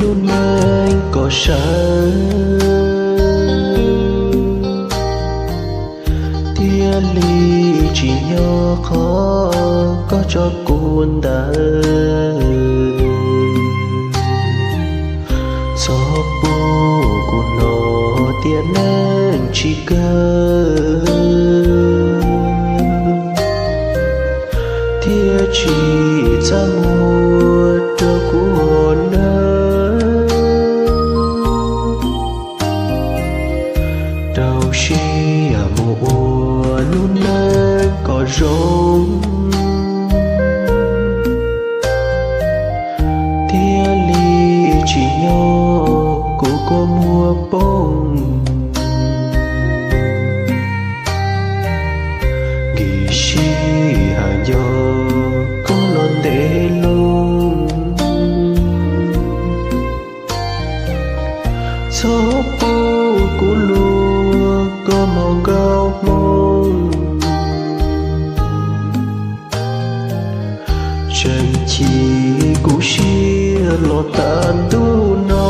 lub neej kom sawv, thiaj li tsim nyog qhov koj tso kuv ntawd. Txhob pub kuv hnov tias neej tsis kawg, thiaj tsis txaj muag rau kuv nawb. Rau siab mus ua lub neej kom zoo, thiaj li tsim nyog kuv kua muag poob. Nkim sij hawm nco koj los ntev loo, txhob pub kuv luag koj mus nkauj hmoo. Tseem chim kuv siab los tas ntuj no,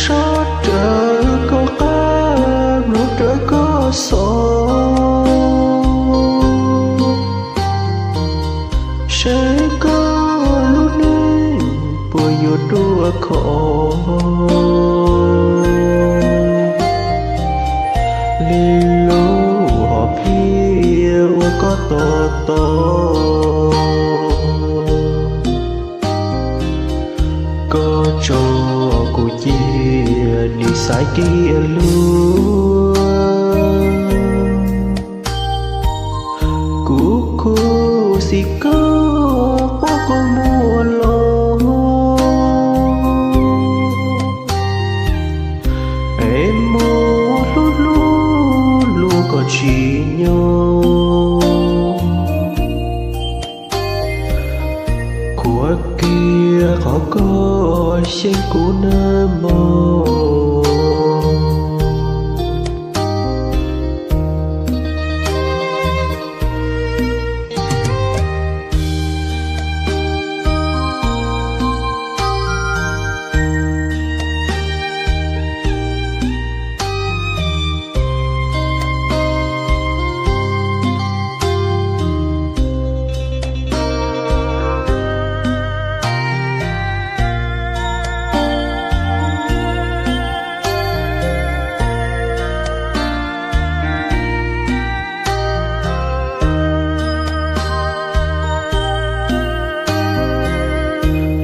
soj rawv koj qab, mloog rawv koj xov, saib koj lub neej puas yuav ruaj khov li lub hom phiaj uas koj tos tos. Koj tso kuv cia li xaiv kiag luag, kuv khuv xim koj qhov kua muag los, es mus hlub hlub luag kom tsim nyog. Qhuas kiag qhov koj xyeej kuv nawb mog.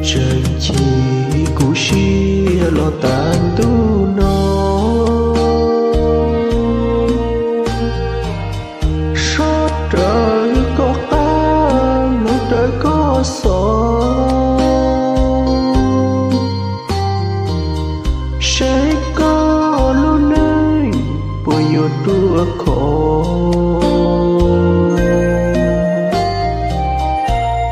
Tseem chim kuv siab los tas ntuj no, soj rawv koj qab, mloog rawv koj xov, saib koj lub neej puas yuav ruaj khov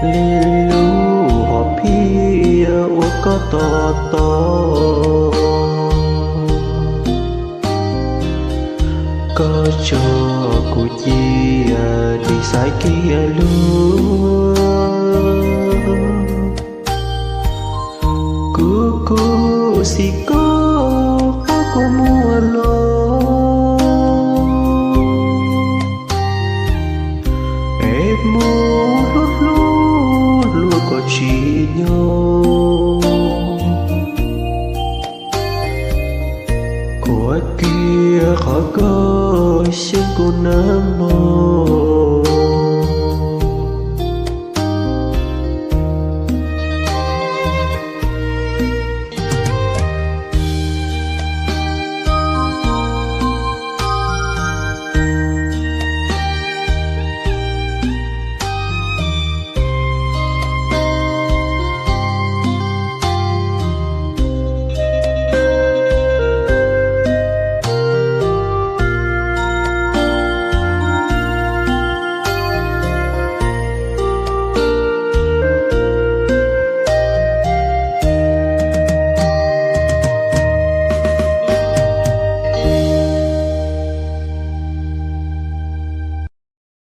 li lub hom phiaj uas koj tos tos. Koj tso kuv cia li xaiv kiag luag, kuv khuv xim koj qhov kua muag los, es mus hlub hlub luag kom tsim nyog. Qhuas kiag qhov koj xyeej kuv nawb mog.